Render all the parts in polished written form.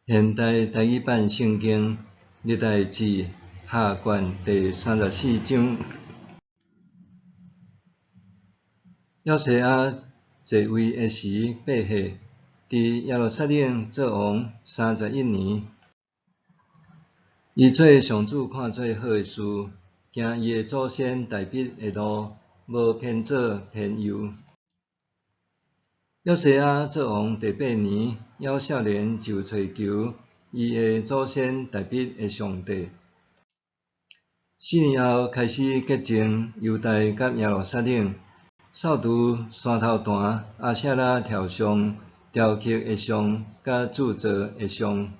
现代台语版圣经历代志下卷第三十四章。约西亚在位的时8岁，伫耶路撒冷做王31年。伊做上主看做好的事，行伊的祖先大卫的路，无偏左偏右。约西亚做王第八年，犹少年就揣求伊的祖先大卫的上帝。4年后，开始洁净犹大佮耶路撒冷，扫除山头坛、阿舍拉雕像、雕刻的像佮铸造的像。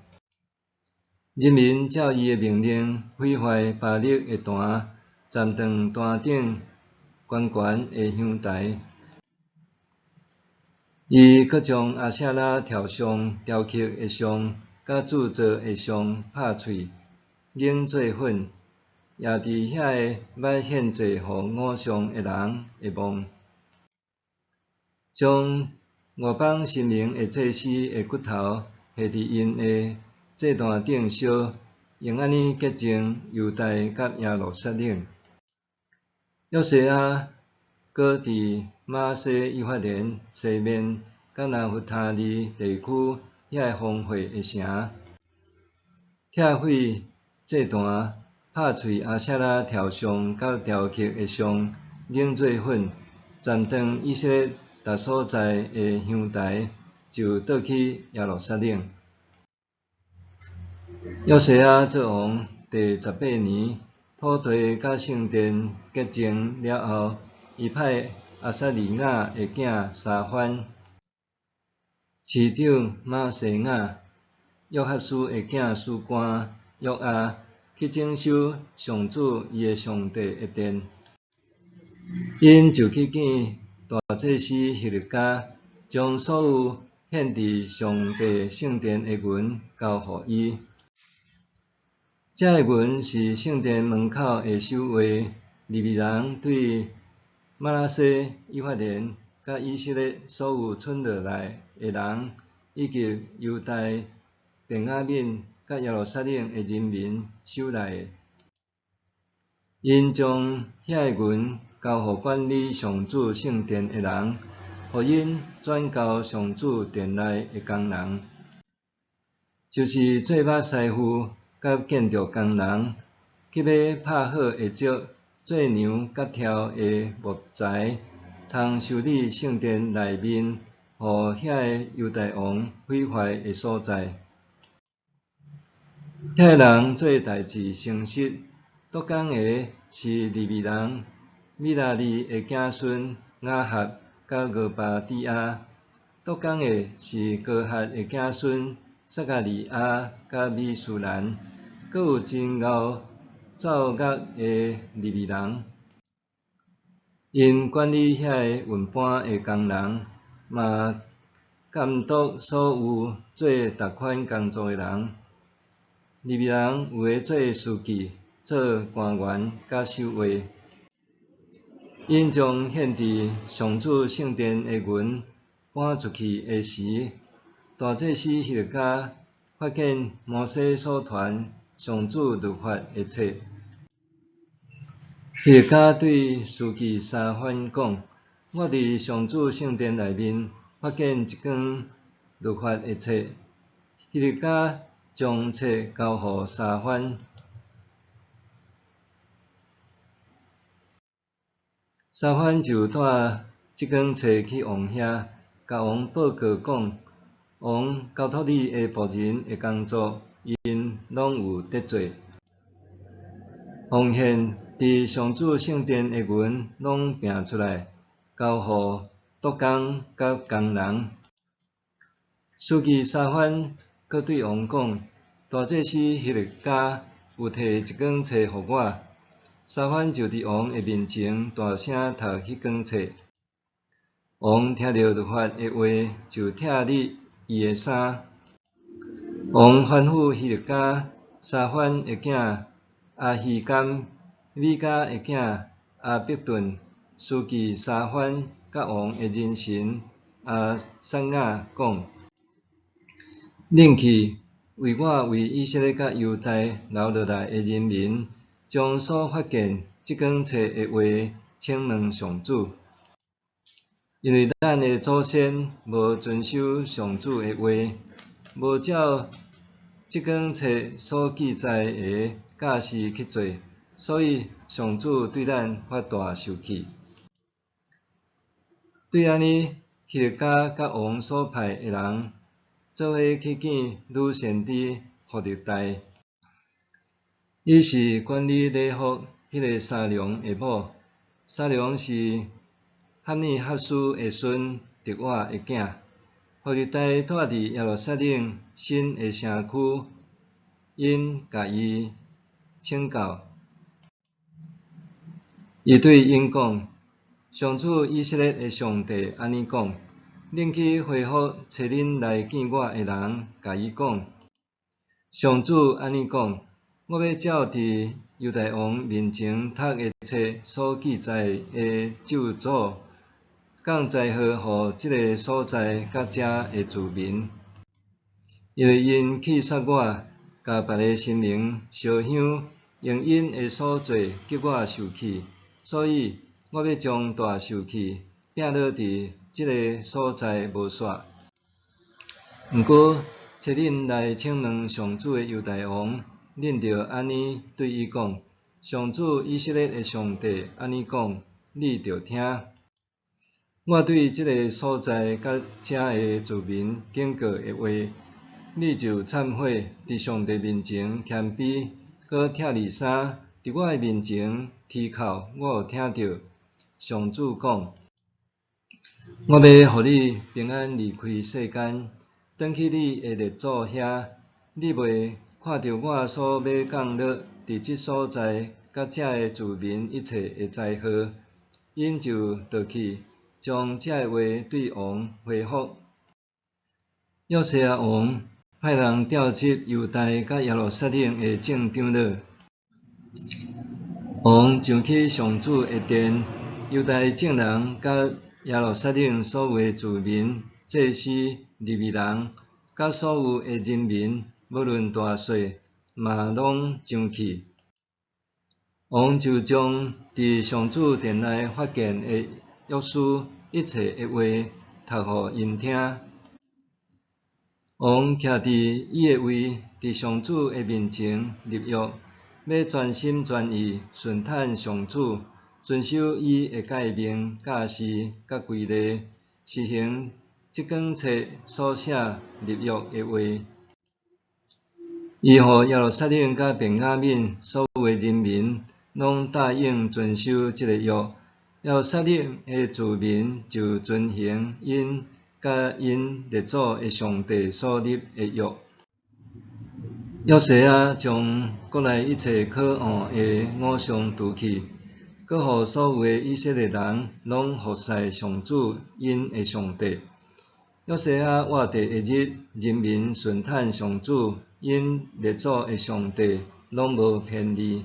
人民照伊的命令毁坏巴力的坛，斩断坛顶悬悬的香台。伊阁将阿舍拉雕像、雕刻的像佮铸造的像拍碎，碾做粉，也伫遐个捌献祭予偶像的人的墓，将外邦神明的祭司的骨头下伫𪜶的祭坛顶烧，用按呢洁净犹大佮耶路撒冷。约西亚阁伫玛拿西、以法莲西面佮拿弗他利地区遐个荒废的城，拆毁祭坛，拍碎阿舍拉雕像佮雕刻的像，碾做粉，斩断以色列逐所在的香台，就倒去耶路撒冷。约西亚做王第十八年，土地佮圣殿洁净了后，伊派阿撒利雅的囝沙番、市长玛西雅、约哈斯的囝司官约阿去整修上主伊的上帝的殿。𪜶就去见大祭司希勒家，将所有献伫上帝圣殿的银交予伊。这个银是圣殿门口的守卫利未人对玛拿西、以法莲佮以色列所有剩落来的人，以及犹大、便雅悯佮耶路撒冷的人民收来的。𪜶将遐个银交予管理上主圣殿的人，予𪜶转交上主殿内的工人，就是做木师傅佮建筑工人，去买拍好的石、做梁佮柱的木材，通修理圣殿内面，予遐个犹大王毁坏的所在。遐个人做代志诚实，督工的是利未人米拉利的子孙亚合佮俄巴底亚，督工的是哥哈的子孙撒迦利亚佮米书兰，阁有真𠢕奏乐的利未人。𪜶管理遐个运搬的工人，嘛监督所有做逐款工作的人。利未人有的做司记、做官员佮守卫。𪜶将献伫上主圣殿的银搬出去的时，大祭司希勒家发现摩西所传上主律法的册。希勒家对司记沙番讲：我伫上主圣殿内面发现一卷律法的册。希勒家将册交予沙番，沙番就带这卷册去王遐，共王报告讲：王交托你的仆人的工作，𪜶拢有得做。奉献伫上主圣殿的银拢拚出来，交予督工佮工人。司记沙番阁对王讲：大祭司希勒家有提一卷册予我。沙番就伫王的面前大声读彼卷册。王听著律法的话，就拆裂伊的衫。王吩咐希勒家、沙番的囝亚希甘、米迦的囝亚伯顿、司记沙番佮王的人臣亚撒雅讲：恁去为為我為以色列佮猶大留落來的人民，將所發見這卷冊的話請問上主。因為咱的祖先無遵守上主的話，無照這卷冊所記載的教示去做，所以上主對咱發大受氣。對按呢，希勒家佮王所派的人做伙去見女先知戶勒大，伊是管理禮服彼个沙龍的某，沙龍是合耳哈斯的孫特瓦的囝。戶勒大住佇耶路撒冷新的城區，𪜶共伊請教。伊對𪜶講：上主以色列的上帝按呢講：恁去回覆差恁來見我的人，共伊講：上主按呢講：我欲照佇猶大王面前讀的冊所記載的咒詛，降災禍予這个所在佮遮的住民，因為𪜶棄殺我，共別个神明燒香，用𪜶的所做激我受氣，所以我欲將大受氣摒落佇這个所在無煞。毋過，差恁來請問上主的猶大王，恁著按呢對伊講：上主以色列的上帝按呢講，你著聽。我對這个所在佮遮的住民警告的話，你就懺悔，佇上帝面前謙卑，閣拆離衫，佇我的面前啼哭，我有聽著。上主講：我欲予你平安離開世間，轉去你的列祖遐，你袂看著我所欲降落佇這所在佮遮的住民一切的災禍。𪜶就倒去，將這个話對王回覆。約西亞王派人調集猶大佮耶路撒冷的眾長老，王上去上主的殿，猶大眾人佮耶路撒冷所有的住民、祭司、利未人，佮所有的人民，無論大細，嘛攏上去。王就將佇上主殿內發現的約書一切的話讀予𪜶聽。王徛佇伊的位，佇上主的面前立約，欲全心全意順趁上主，遵守伊的誡命、教示佮規例，實行這卷冊所寫立約的話。伊予耶路撒冷佮便雅憫所有的人民，攏答應遵守這个約。耶路撒冷的住民就遵行𪜶佮𪜶列祖的上帝所立的約。約西亞將國內一切可惡的偶像除去，閣予所有的以色列人攏服侍上主𪜶的上帝。約西亞活佇的日，人民順趁上主𪜶列祖的上帝，攏無偏離。